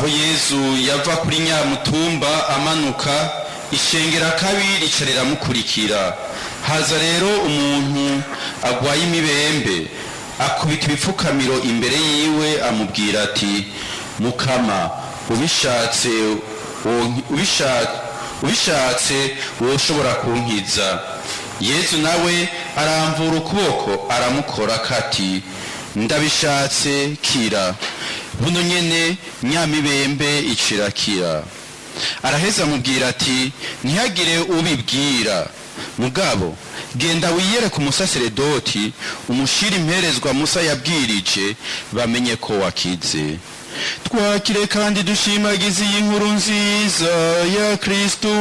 Aho Yezu yava kuri Nyamutumba amanuka, ishengera kabi rica riramukurikira. Haza rero umuntu agwaye imibembe, akubita ibipfukamiro imbere yiwe, amubwira ati: "Mukama, ubishatse ubishatse woshobora kunkiza." Yezu nawe aramvura ukuboko, aramukora kati: "Ndabishatse, kira." Buno nyene nyamibembe icirakira. Araheza amubwira ati: "Ntihagire ubibwira, mugabo genda wiyereke umusaseredoti, umushire imperezwa Musa yabwirije, bamenye ko wakize." Twakire kandi dushimagize iyi nkuru nziza ya Kristu.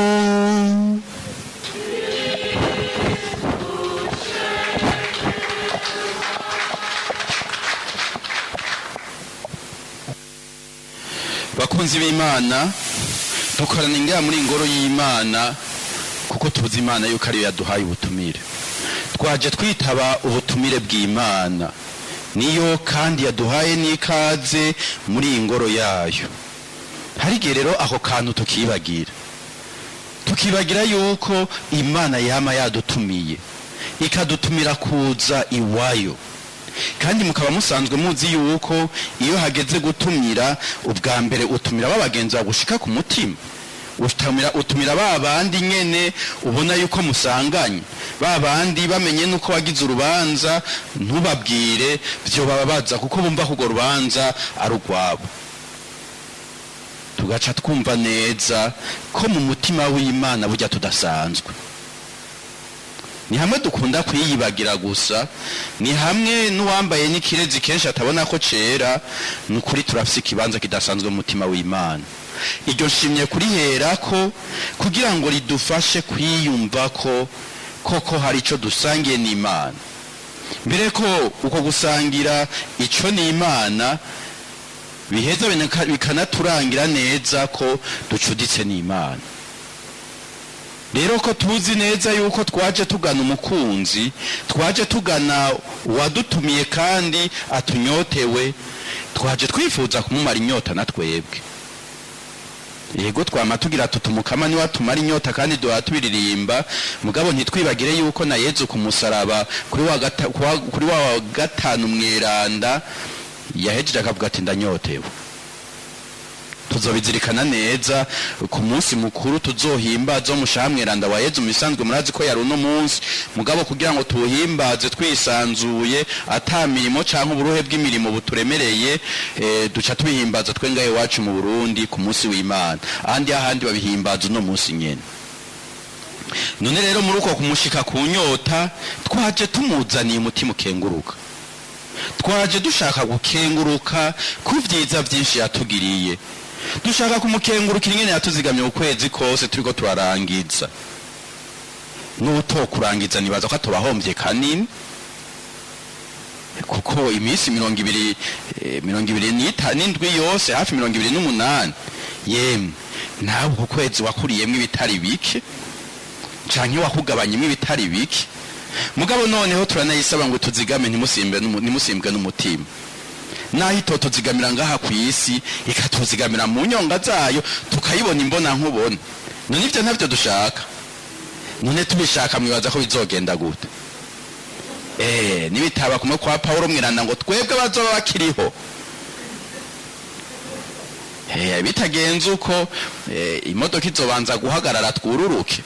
Bakunzi b'Imana, dukorana ingaha muri ingoro y'Imana kuko tuzi Imana yuko ariyo yaduhaye ubutumire. Twaje twitaba ubutumire bw'Imana, niyo kandi yaduhaye n'ikaze muri iyi ngoro yayo. Hari igihe rero ako kantu tukibagira, tukibagira yuko Imana yama yadutumiye, ikadutumira kuza iwayo. Kandi mukaba musanzwe muzi yuko iyo hageze gutumira, ubwa mbere utumira babagenzi bagushika ku mutima, utumira ba bandi nyene ubona yuko musanganye, ba bandi bamenye nuko wagize urubanza ntubabwire byo baba baza, kuko bumva ko urwo rubanza ari urwabo. Tugaca twumva neza ko mu mutima w'Imana burya tudasanzwe. Ni hamwe dukunda kwiyibagira gusa, ni hamwe n'uwambaye n'ikirezi kenshi atabona ko cera. Ni ukuri turafise ikibanza kidasanzwe mu mutima w'Imana. Iryo nshimye kurihera ko kugira ngo ridufashe kwiyumva ko koko hari ico dusangiye n'Imana, mbere ko uko gusangira ico n'Imana biheza bikanaturangira neza ko ducuditse n'Imana. Rero ko tuzi neza yuko twaje tugana umukunzi, twaje tugana uwadutumiye kandi atunyotewe, twaje twifuza kumumara inyota na twebwe. Yego, twama tugira tuti: "Umukama niwe atumara inyota", kandi duhora tubiririmba, mugabo ntitwibagire yuko na Yezu ku musaraba kuri wa gatanu mweranda yahejeje akavuga ati: "Ndanyotewe." Tuzobizirikana neza ku munsi mukuru tuzohimbaza wo mweranda wa Yezu. Misanzwe murazi ko yari uno munsi, mugabo kugira ngo tuwuhimbaze twisanzuye, ata mirimo canke uburuhe bw'imirimo buturemereye, duca tubihimbaza twe ngahe iwacu mu Burundi ku munsi w'Imana. Ahandi babihimbaza uno munsi nyene. None rero muri uko kumushika ku nyota, twaje tumuzaniye umutima ukenguruka, twaje dushaka gukenguruka ku vyiza vyinshi yatugiriye, dushaka kumukengurukira ingene yatuzigamye ukwezi kose turiko turarangiza. N'utokurangiza nibaza ko atobahombye kanini, kuko iminsi 27 yose, hafi 28, yemwe nawe uku kwezi wakuriyemwo ibitari bike canke wakugabanyemwo ibitari bike. Mugabo noneho turanayisaba ngo tuzigame, ntimusimbwe n'umutima. Naho itotuzigamira ngaha ku isi, ikatuzigamira mu nyonga zayo, tukayibona imbona nkubona. None ivyo ntavyo dushaka? None tubishaka mwibaza ko bizogenda gute? Nibitaba kumwe kwa Paulo mwiranda ngo twebwe bazoba bakiriho, bitagenze uko, imodoka izobanza guhagarara twururuke.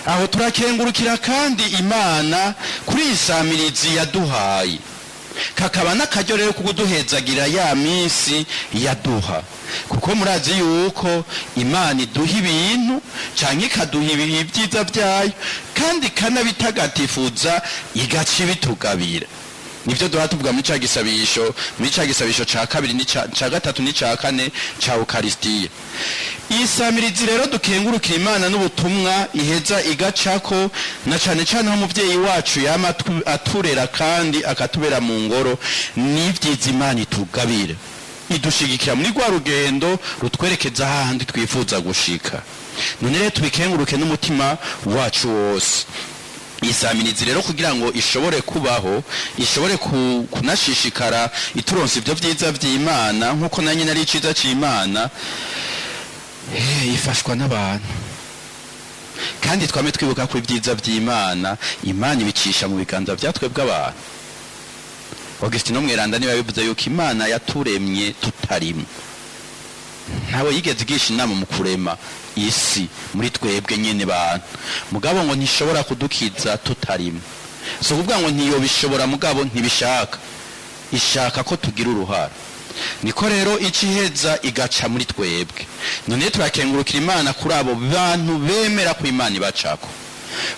Aho turakengurukira kandi Imana kuri iyi samirizi yaduhaye, kakaba n'akaryo rero kuduhezagira ya minsi yaduha, kuko murazi yuko Imana iduha ibintu canke ikaduha ibihe ibyiza byayo, kandi ikanabitagatifuza, igaca ibitugabira. Nivyo duha tuvuga muri ca gisabisho ca kabiri n'ica ca gatatu n'ica kane ca Ukaristiya. Isamirizi rero dukengurukira Imana n'ubutumwa iheza igacako, na cane cane aho umuvyeyi wacu yama aturera kandi akatubera mu ngoro. N'ivyiza Imana itugabira idushigikira muri rwa rugendo rutwerekeza hahandi twifuza gushika. None rero tubikenguruke n'umutima wacu wose. Isamirizi rero kugira ngo ishobore kubaho, ishobore kunashishikara ituronsa ibyo byiza by'Imana, nk'uko na nyine ari iciza cy'Imana, ifashwa n'abantu. Kandi twame twibuka ko ibyiza by'Imana, Imana ibicisha mu biganza bya twebwe abantu. Augustino Mweranda niba yabivuze yuko Imana yaturemye tutarimo, ntawe yigeze igisha inama mu kurema isi muri twebwe nyene bantu, mugabo ngo ntishobora kudukiza tutarimo. Si ukuvuga ngo ntiyobishobora, mugabo ntibishaka, ishaka ko tugira uruhara. Niko rero ica iheza igaca muri twebwe. None turakengurukira Imana kuri abo bantu bemera ko Imana ibacako,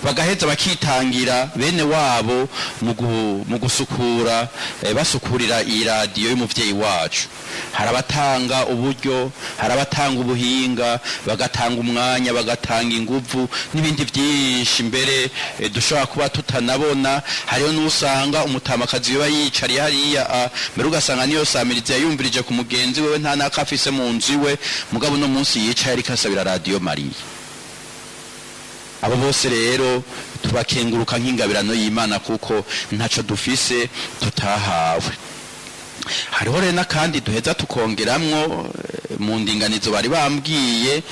bagaheza bakitangira bene wabo mu gusukura, basukurira iyi radiyo y'umuvyeyi wacu. Hari abatanga uburyo, hari abatanga ubuhinga, bagatanga umwanya, bagatanga inguvu n'ibindi byinshi mbere dushobora kuba tutanabona. Hariho n'usanga umutamakazi yoba yicariye hariya, mbere ugasanga niyo samirizi yayumvirije ku mugenzi wewe, nta n'ako afise mu nzu iwe, mugabo uno munsi yicaye ariko asabira Radiyo Mariya. Abo bose rero tubakenguruka nk'ingabirano y'Imana, kuko ntaco dufise tutahawe. Hariho rero n'akandi duheza tukongeramwo, mu ndinganizo bari bambwiye,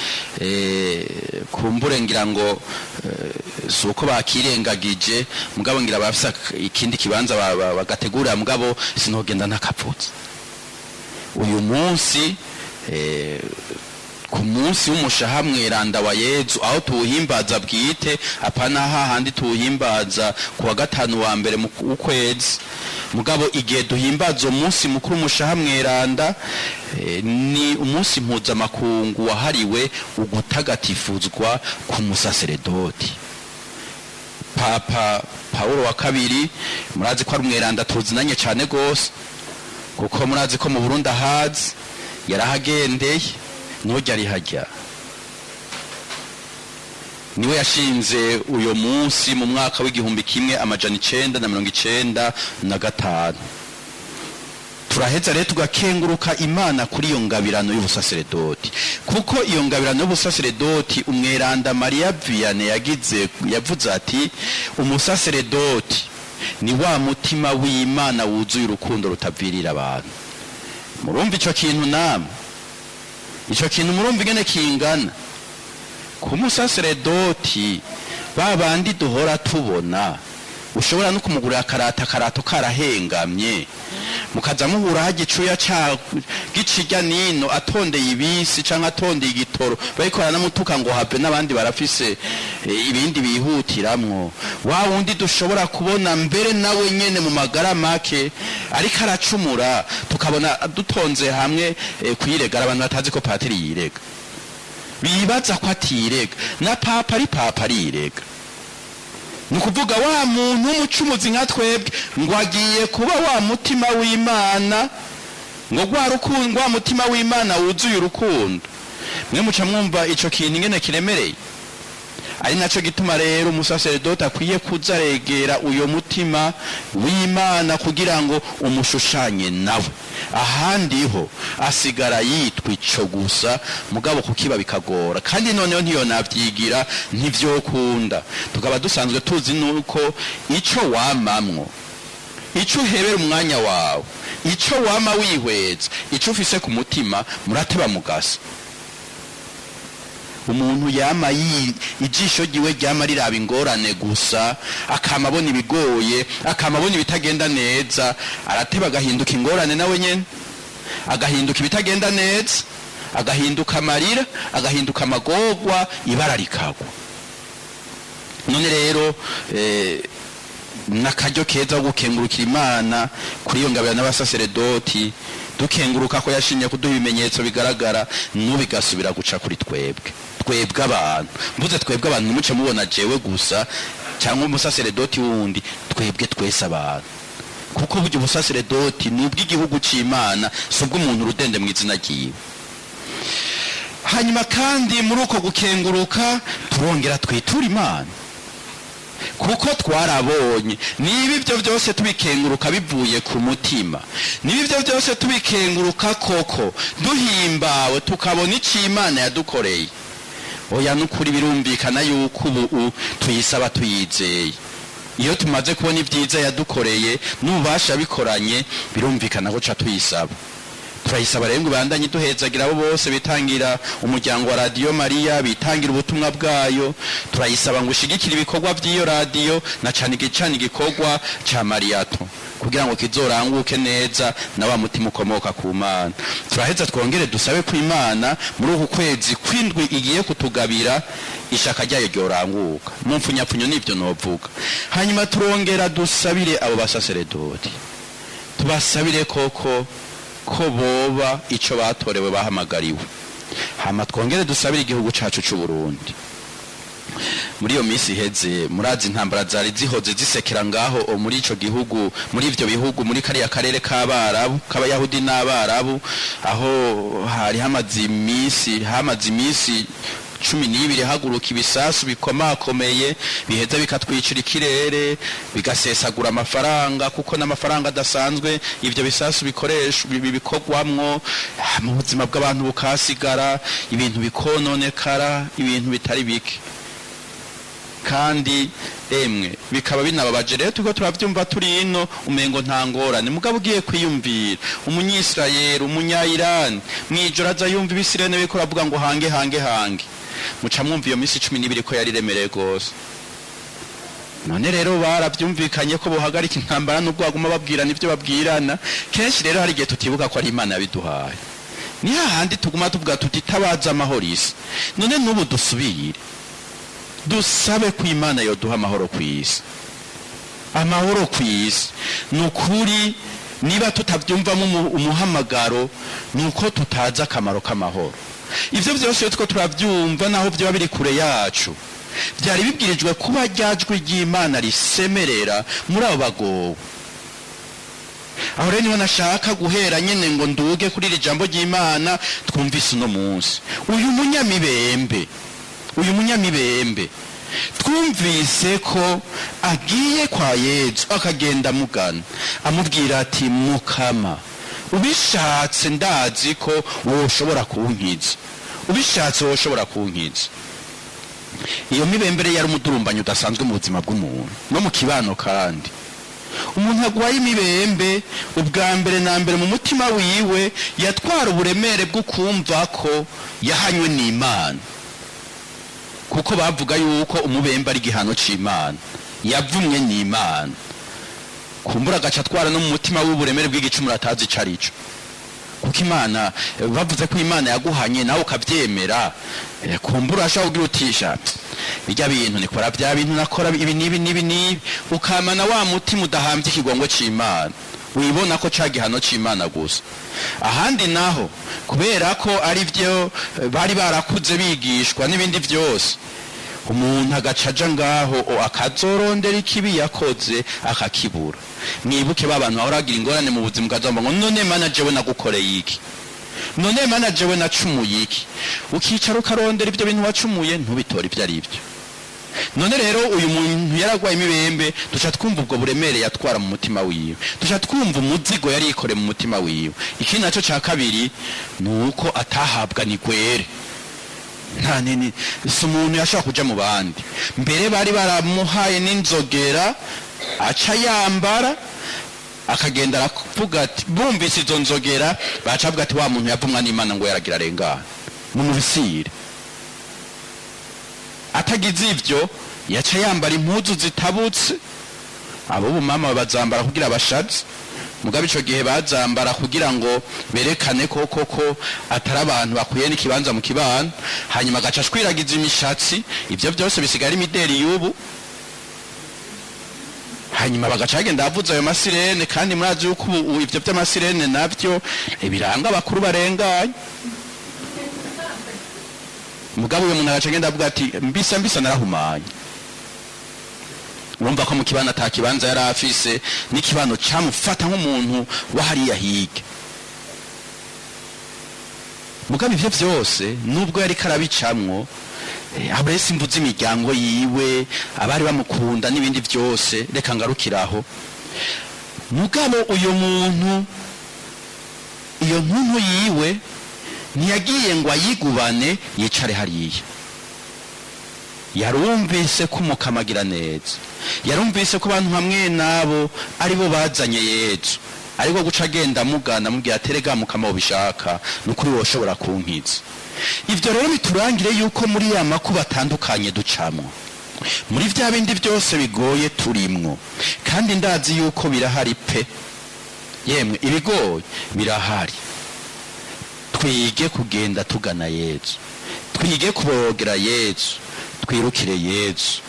kumbure ngira ngo si uko bakirengagije, mugabo ngira bafise ikindi kibanza bagategurira, mugabo sinogenda ntakavutse uyu munsi, ku munsi w'umushaha mweranda wa Yezu, aho tuwuhimbaza bwite, apana hahandi tuwuhimbaza ku wa gatanu wa mbere mu ukwezi. Mugabo igihe duhimbaza umunsi mukuru w'umushaha mweranda, ni umunsi mpuzamakungu wahariwe ugutagatifuzwa ku musaseredoti. Papa Paulo wa kabiri, murazi ko ari umweranda tuzinanye cyane gose, kuko murazi ko mu Burundi ahazi, yarahagendeye, ntujya ari hajya. Niwe yashinze uyo munsi mu mwaka w'1995. Turaheza rero tugakenguruka Imana kuri iyo ngabirano y'ubusaseredoti, kuko iyo ngabirano y'ubusaseredoti, umweranda Mariya Vianney yagize, yavuze ati: "Umusaseredoti ni wa mutima w'Imana wuzuye urukundo rutavirira abantu." Murumva ico kintu namwe? Ico kintu murumva ingene kingana? Ku musaseredoti, ba bandi duhora tubona, ushobora no kumugurira akarata, akarato karahengamye, mukaza muhura hagicuya ca gicirya nino, atondeye ibisi canke atondeye igitoro, bariko baranamutuka ngo have n'abandi barafise ibindi bihutiramwo. Wa wundi dushobora kubona mbere nawe nyene mu magara make ariko aracumura, tukabona dutonze hamwe, kwiregara. Abantu batazi ko patiri yirega, bibaza ko atirega, na papa ari papa arirega. Ni ukuvuga wa muntu w'umucumuzi nka twebwe ngo agiye kuba wa mutima w'Imana, ngo rwa rukundo, wa mutima w'Imana wuzuye urukundo. Mwe muca mwumva ico kintu ingene kiremereye. Ari naco gituma rero umusaseredoti akwiye kuza aregera uyo mutima w'Imana kugira ngo umushushanye nawe. Ahandi ho asigara yitwa ico gusa, mugabo kukiba bikagora, kandi noneho ntiyonavyigira, ntivyokunda. Tukaba dusanzwe tuzi nuko ico wamamwo, ico uhebera umwanya wawe, ico wama wihweza, ico ufise ku mutima, murateba mugasa. Umuntu yama ijisho ryiwe ryama riraba ingorane gusa, akama abona ibigoye, akama abona ibitagenda neza, arateba agahinduka ingorane nawe nyene, agahinduka ibitagenda neza, agahinduka amarira, agahinduka amagorwa, ibara rikagwa. None rero n'akaryo keza ko gukengurukira Imana kuri iyo ngabira n'abasaseredoti, dukenguruka ko yashimye kuduha ibimenyetso bigaragara, n'ubigasubira guca kuri twebwe, twebwe abantu. Mvuze twebwe abantu, ntimuce mubona jewe gusa cyangwa umusaseredoti wundi, twebwe twese abantu, kuko burya ubusaseredoti ni ubw'igihugu c'Imana, si ubw'umuntu urudende mu izina ryiwe. Hanyuma kandi muri uko gukenguruka turongera twitura Imana, kuko twarabonye niba ibyo byose tubikenguruka bivuye ku mutima, niba ibyo byose tubikenguruka koko duhimbawe, tukabona icyo Imana yadukoreye, oya, n'ukuri birumvikana yuko ubu tuyisaba tuyizeye. Iyo tumaze kubona ibyiza yadukoreye n'ububasha bikoranye, birumvikana ko ca tuyisaba. Turayisaba rero ngo ibandanye iduhezagira abo bose bitangira umuryango wa Radiyo Mariya, bitangira ubutumwa bwayo. Turayisaba ngo ishigikire ibikorwa by'iyo radiyo, na cane cane igikorwa ca Mariyato, kugira ngo kizoranguke neza na wa mutima ukomoka ku Mana. Turaheza twongere dusabe ku Imana muri uku kwezi kw'indwi igiye kutugabira ishaka ryayo ryoranguka. Mu mfunyapfunyo nivyo novuga. Hanyuma turongera dusabire abo basaseredoti, tubasabire koko ko boba ico batorewe, bahamagariwe. Hama twongere dusabire igihugu cacu c'u Burundi. Muri iyo minsi iheze, murazi intambara zari zihoze zisekera ngaho muri ico gihugu, muri ivyo bihugu, muri kariya karere k'Abarabu, k'Abayahudi n'Abarabu, aho hari hamaze iminsi 12 haguruka ibisasu bikomakomeye, biheza bikatwicira ikirere, bigasesagura amafaranga, kuko n'amafaranga adasanzwe ivyo bisasu bikoresha bikorwamwo. Mu buzima bw'abantu bukasigara, ibintu bikononekara, ibintu bitari bike. Kandi emwe bikaba binababaje rero, turiko turavyumva turi ino, umengo nta ngorane. Mugabo ugiye kwiyumvira Umunyisirayeli, Umunyayirani, mwijoro aza yumva ibisirene biriko ravuga ngo hange hange hange, muca mwumva iyo minsi 12 ko yari iremereye gose. None rero baravyumvikanye ko bohagarika intambara, nubwo baguma babwirana ivyo babwirana kenshi. Rero hari igihe tutibuka ko ari Imana yabiduhaye. Ni hahandi tuguma tuvuga tuti tabaza amahoro isi. None n'ubu dusubire dusabe ko Imana yoduha amahoro ku isi, amahoro ku isi. Ni ukuri, niba tutabyumvamo umuhamagaro, ni uko tutazi akamaro k'amahoro. Ivyo byose iyo two turabyumva, naho byaba biri kure yacu, byari bibwirijwe kuba ryajwi ry'Imana risemerera muri abo bagowe. Aho rero niho nashaka guhera nyene ngo nduge kuri iri jambo ry'Imana twumvise uno munsi. Uyu munyamibembe twumvise ko agiye kwa Yezu, akagenda amugana, amubwira ati: "Mukama, ubishatse ndazi ko woshobora kunkiza, ubishatse woshobora kunkiza." Iyo mibembere yari umudurumbanyi udasanzwe mu buzima bw'umuntu no mu kibano. Kandi umuntu agwaye imibembe, ubwa mbere na mbere mu mutima wiwe yatwara uburemere bwo kumva ko yahanywe n'Imana, kuko bavuga yuko umubembe ari igihano c'Imana, yavumwe n'Imana. Kumbura agaca atwara no mu mutima w'uburemere bw'igicumuro atazi ico arico, kuko Imana, bavuze ko Imana yaguhanye, nawe ukavyemera. Kumbura ashobora kugira utisha bijya bintu nikora, bya bintu nakora ibi n'ibi n'ibi n'ibi, ukamana wa mutima udahambye ikigongwe c'Imana, wibona ko ca gihano c'Imana gusa. Ahandi naho, kubera ko ari byo bari barakuze bigishwa n'ibindi byose, umuntu agaca aja ngaho akazorondera ikibi yakoze akakibura. Mwibuke ba bantu bahora bagira ingorane mu buzima, ukazomba ngo: "None Mana, jewe nagukoreye iki? None Mana, jewe nacumuye iki?" Ukicara ukarondera ibyo bintu wacumuye, ntubitore ibyo ari byo. None rero uyu muntu yaragwaye imibembe, duca twumva ubwo buremere yatwara mu mutima wiwe, duca twumva umuzigo yari yikore mu mutima wiwe. Ikindi naco ca kabiri ni uko atahabwa nigwere, nta nini, si umuntu yashobora kuja mu bandi. Mbere bari baramuhaye n'inzogera aca yambara, akagenda aravuga ati, bumvise izo nzogera baca bavuga ati: "Wa muntu yavumwa n'Imana ngo yaragira arengana, mumubisire." Atagize ivyo, yaca yambara impuzu zitabutse. Abo bumama bazambara kugira bashaze, mugabo ico gihe bazambara kugira ngo berekane ko koko atari abantu bakwiye n'ikibanza mu kibano. Hanyuma agaca ashwiragiza imishatsi, ivyo byose bisigara imideri y'ubu. Hanyuma bagaca bagenda bavuza ayo masirene. Kandi murazi yuko ubu ivyo vy'amasirene navyo biranga abakuru barenganye. Mugabo uyo muntu agaca agenda avuga ati: "Mbisa mbisa narahumanye." Urumva ko mu kibano ata kibanza yari afise, n'ikibano camufata nk'umuntu wa hariya hirya. Mugabo ivyo vyose, nubwo yariko arabicamwo, aho imvu z'imiryango yiwe, abari bamukunda n'ibindi vyose, reka ngarukiraho. Mugabo uyu muntu, iyo ntuntu yiwe ntiyagiye ngo ayigubane yicare hariya. Yarumvise ko Umukama agira neza, yarumvise ko abantu hamwe nabo aribo bazanye Yezu, ariko guca agenda amugana amubwira ati: "Erega Mukama, ubishaka ni ukuri woshobora kunkiza." Ibyo rero biturangire yuko muri ya makuba atandukanye ducamwo, muri bya bindi byose bigoye turimwo, kandi ndazi yuko birahari pe, yemwe ibigoye birahari, twige kugenda tugana Yezu, twige kuborogera Yezu, twirukire Yezu.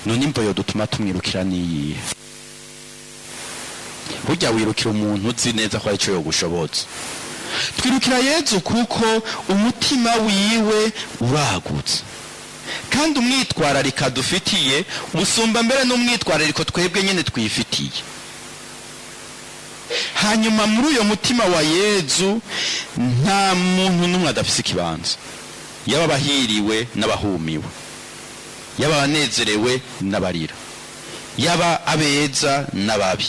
None imvo dutuma tumwirukira niyihe? Burya wirukira umuntu uzi neza ko arico yogushobotse. Twirukira Yezu kuko umutima wiwe uragutse, kandi umwitwararika dufitiye usumba mbere n'umwitwarariko twebwe nyine twifitiye. Hanyuma muri uyo mutima wa Yezu nta muntu n'umwe adafise ikibanza, yaba abahiriwe n'abahumiwe, yaba abanezerewe n'abarira, yaba abeza n'ababi,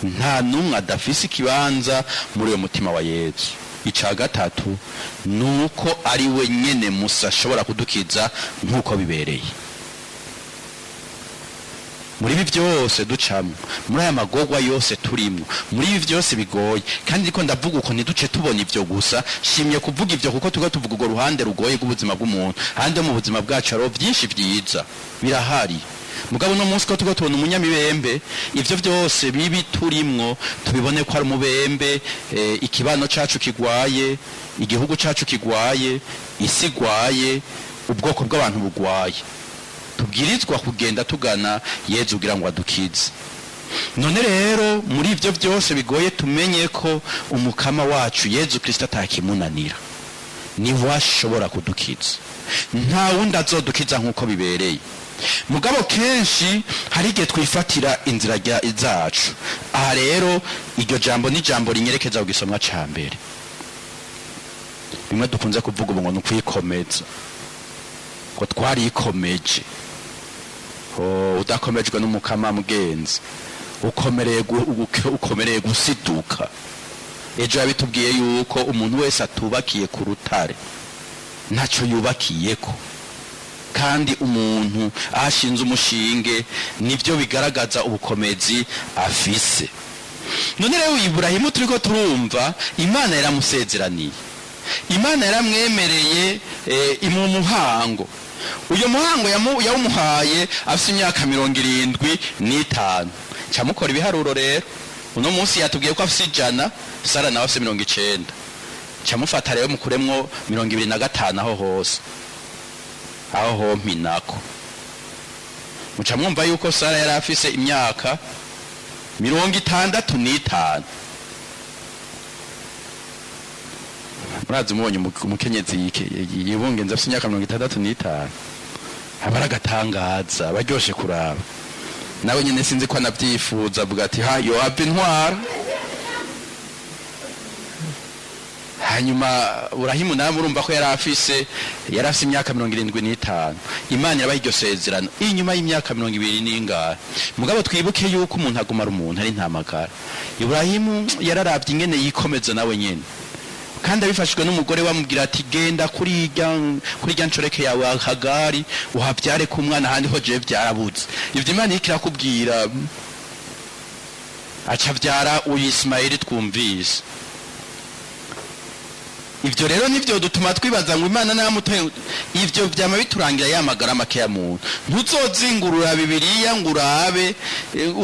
nta n'umwe adafise ikibanza muri uyo mutima wa Yezu. Icya gatatu ni uko ari we nyene musa ashobora kudukiza nk'uko bibereye. Muri ibi byose ducamo, muri aya magorwa yose turimo, muri ibi byose bigoye, kandi ariko ndavuga uko ntiduce tubona ibyo gusa. Shimye kuvuga ibyo kuko tuba tuvuga urwo ruhande rugoye rw'ubuzima bw'umuntu. Ahandi mu buzima bwacu hariho byinshi byiza birahari, mugabo uno munsi ko tuba tubona umunyamibembe, ivyo byose bibi turimwo tubibone ko ari umubembe, ikibano cacu kigwaye, igihugu cacu kigwaye, isi igwaye, ubwoko bw'abantu bugwaye, tubwirizwa kugenda tugana Yezu kugira ngo adukize. None rero muri ibyo byose bigoye, tumenye ko Umukama wacu Yezu Kristo atakimunanira, niwe ashobora kudukiza, nta wundi azodukiza nk'uko bibereye. Mugabo kenshi hari igihe twifatira inzira zacu. Aha rero iryo jambo ni jambo rinyerekeza ku gisomwa ca mbere, bimwe dukunze kuvuga ubu ngo ni ukwikomeza, ngo twarikomeje. Oh, udakomejwe n'Umukama, mugenzi, ukomereye gusiduka. Ejo yabitubwiye yuko umuntu wese atubakiye ku rutare ntacyo yubakiyeko, kandi umuntu ahashinze umushinge nibyo bigaragaza ubukomezi afise. None rero Iburahimu turiko turumva, Imana yaramusezeraniye, Imana yaramwemereye, imuha umuhango. Uyo muhango yawumuhaye afise imyaka 75. Camukora ibiharuro rero, uno munsi yatubwiye ko afise 100, Sara nawe afise 90. Camufata rero mukuremwo 25, aho hose aho hompi nako muca mwumva yuko Sara yari afise imyaka 65. Murazi, mubonye umukenyezi yibungenze afise imyaka 65, aba ari agatangaza, aba aryoshe kuraba. Nawe nyene sinzi ko anavyifuza, avuga ati: "Ha, yohava intwara." Hanyuma Burahimu nawe murumva ko yari afise imyaka 75. Imana irabaha iryo sezerano inyuma y'imyaka 20 n'ingahe. Mugabo twibuke yuko umuntu agumara umuntu ari ntamagara. Iburahimu yararavye ingene yikomeza nawe nyene, kandi abifashijwe n'umugore bamubwira ati: "Genda kuri irya ncoreke yawe Hagari, uhavyare ku mwana, ahandi ho jewe vyarabuze." Ivyo Imana iriko irakubwira, aca avyara uyu Isimayeli twumvise. Ivyo rero nivyo dutuma twibaza ngo Imana namutoye. Ivyo vyama biturangira yamagara make ya muntu. Ntuzozingurura Bibiliya ngo urabe ngo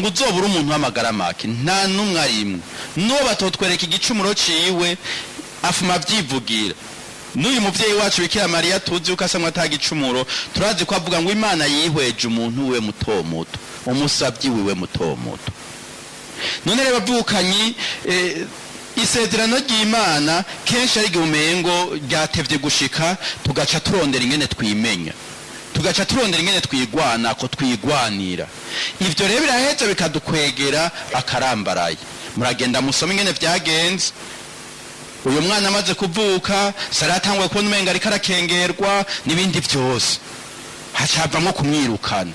uzobura umuntu w'amagara make, nta n'umwe arimwe. N'uwo batotwereka igicumuro ciwe, afuma avyivugira. N'uyu muvyeyi wacu Bikira Mariya, tuzi yuko asamwe atagicumuro, turazi ko avuga ngo Imana yihweje umuntu wiwe muto muto, umusavyi wiwe muto muto. None rero abavukanyi, isezerano ry'Imana kenshi ari igihe umengo ryatevye gushika, tugaca turondera ingene twimenya, tugaca turondera ingene twigwana ko twigwanira. Ivyo rero biraheza bikadukwegera akarambaraye. Muragenda musome ingene vyagenze. Uyu mwana amaze kuvuka, Sara yatanguye kubona umenga ariko arakengerwa n'ibindi vyose, hacavamwo kumwirukana.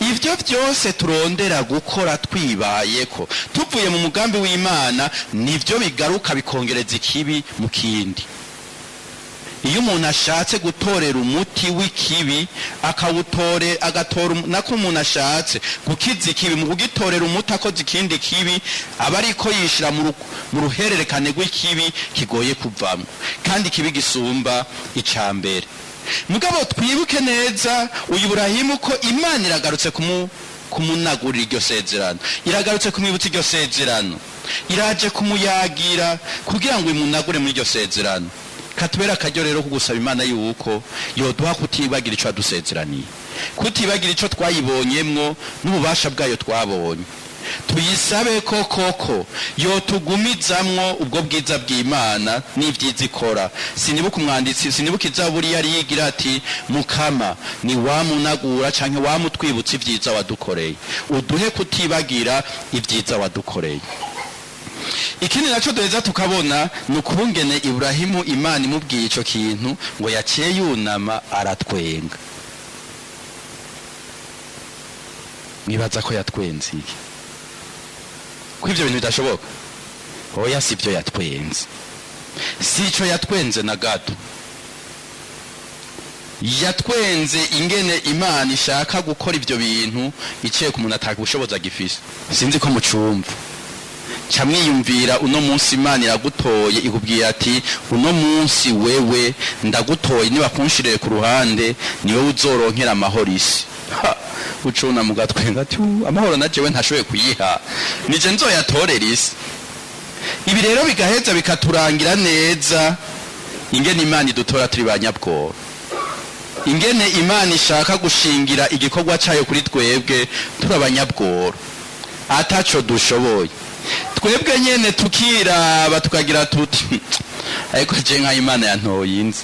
Ivyo byose turondera gukora twibayeko tuvuye mu mugambi w'Imana, nivyo bigaruka bikongereza ikibi mu kindi. Iyo umuntu ashatse gutorera umuti w'ikibi, akawutore, agatora nako umuntu ashatse gukiza ikibi, mu kugitorera umuti akoze ikindi kibi, aba ariko yishira mu ruhererekane rw'ikibi kigoye kuvamo, kandi ikibi gisumba ica mbere. Mugabo twibuke neza uyu Burahimu ko Imana iragarutse kumunagurira iryo sezerano, iragarutse kumwibutsa iryo sezerano, iraje kumuyagira kugira ngo imunagure muri iryo sezerano. Katubera akaryo rero kugusaba Imana yuko yoduha kutibagira ico yadusezeraniye, kutibagira ico twayibonyemwo n'ububasha bwayo twabonye. Tuyisabe ko koko yotugumizamwo ubwo bwiza bw'Imana n'ibyiza ikora. Sinibuka umwanditsi, sinibuka izaburi yari yigira ati: "Mukama, ni wamunagura canke wamutwibutsa ibyiza wadukoreye, uduhe kutibagira ibyiza wadukoreye." Ikindi naco duheza tukabona ni ukungene Iburahimu, Imana imubwiye ico kintu, ngo yaciye yunama aratwenga. Mwibaza ko yatwenze iki? Ko ivyo bintu bidashoboka? Oya, si byo yatwenze, si ico yatwenze na gato. Yatwenze ingene Imana ishaka gukora ivyo bintu iciye ku muntu ataka ubushobozi agifise. Sinzi ko mucumva. Ca mwiyumvira uno munsi Imana iragutoye, ikubwiye ati: "Uno munsi wewe ndagutoye, niba kunshirire ku ruhande, niwe uzoronkera amahoro isi." Ha, ucuna mu gatwenga ati: "U, amahoro na jewe ntashoboye kuyiha, nije nzoyatorera isi?" Ibi rero bigaheza bikaturangira neza ingene Imana idutora turi ba nyabwoba, ingene Imana ishaka gushingira igikorwa cayo kuri twebwe turi abanyabworo, ataco dushoboye. Twebwe nyene tukiraba tukagira tuti: "Ariko je nka Imana yantoye inzi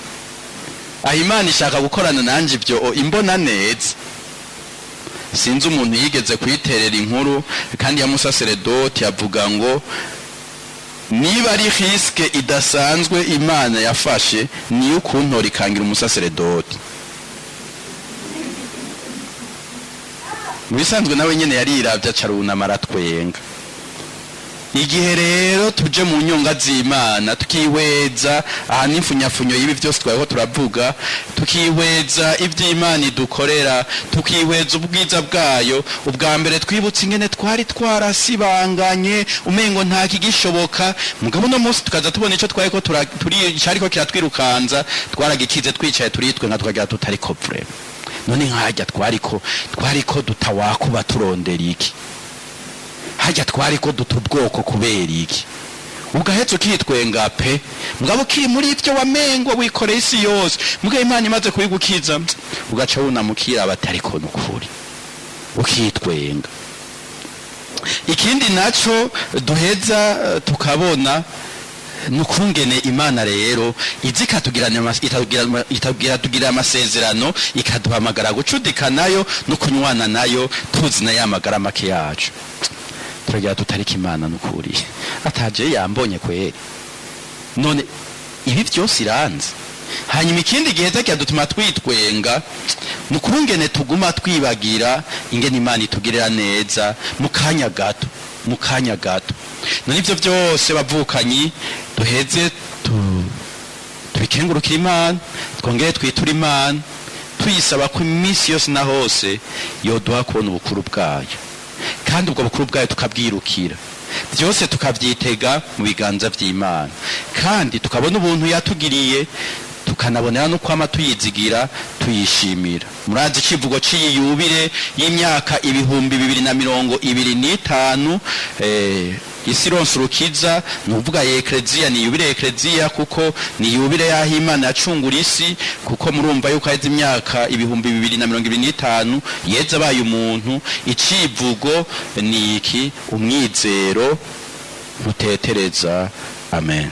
aho Imana ishaka gukorana nanje ivyo imbona neza." Sinzi umuntu yigeze kuyiterera inkuru kandi ya musaseredoti, avuga ngo niba ari risque idasanzwe Imana yafashe, niyo ukuntora ikangira umusaseredoti. Mu bisanzwe nawe nyene yariravye, acarunama aratwenga. Igihe rero tuje mu nyonga z'Imana, tukihweza aha n'imfunyafunyo y'ibi byose twariko turavuga, tukihweza ivy'Imana idukorera, tukihweza ubwiza bwayo, ubwa mbere twibutse ingene twari twarasibanganye, umengo nta kigishoboka. Mugabo uno munsi tukaza tubona ico twariko cariko kiratwirukanza twaragikize, twicaye turitwe nka tukagira tutariko vraiment, none nkahajya twariko dutawakuba turondera iki? Hajya twariko duta ubwoko kubera iki? Ugahetse ukitwenga pe. Mugabo ukiri muri ibyo wamengwa wikoreye isi yose, mugabo Imana imaze kubigukiza, ugaca wunamukira abatariko nukuri ukitwenga. Ikindi naco duheza tukabona nukungene Imana rero izi ikatugira amasezerano, ikaduhamagara gucudika nayo no kunywana nayo, tuzi na ya magara make yacu, turagira tutarika Imana nukuri ataje yambonye kweri, none ibi byose iranze. Hanyuma ikindi gihe kidutuma twitwenga ni ukungene tuguma twibagira ingene Imana itugirira neza mu kanya gato, mu kanya gato. None ivyo byose, bavukanyi, duheze tubikengurukira Imana, twongere twiture Imana tuyisaba ko iminsi yose na hose yoduha kubona ubukuru bwayo, kandi ubwo bukuru bwayo tukabwirukira, byose tukabyitega mu biganza by'Imana, kandi tukabona ubuntu yatugiriye, tukanabonera no kwama tuyizigira, tuyishimira. Murazi icivugo c'iyi yubile y'imyaka 2025, isi ironse urukiza, ni ukuvuga ekleziya, ni yubile ekleziya, kuko ni yubile y'aho Imana yacungura isi, kuko murumva yuko haheze imyaka 2025 Yezu abaye umuntu. Icivugo ni iki: umwizero ntutetereza. Amen.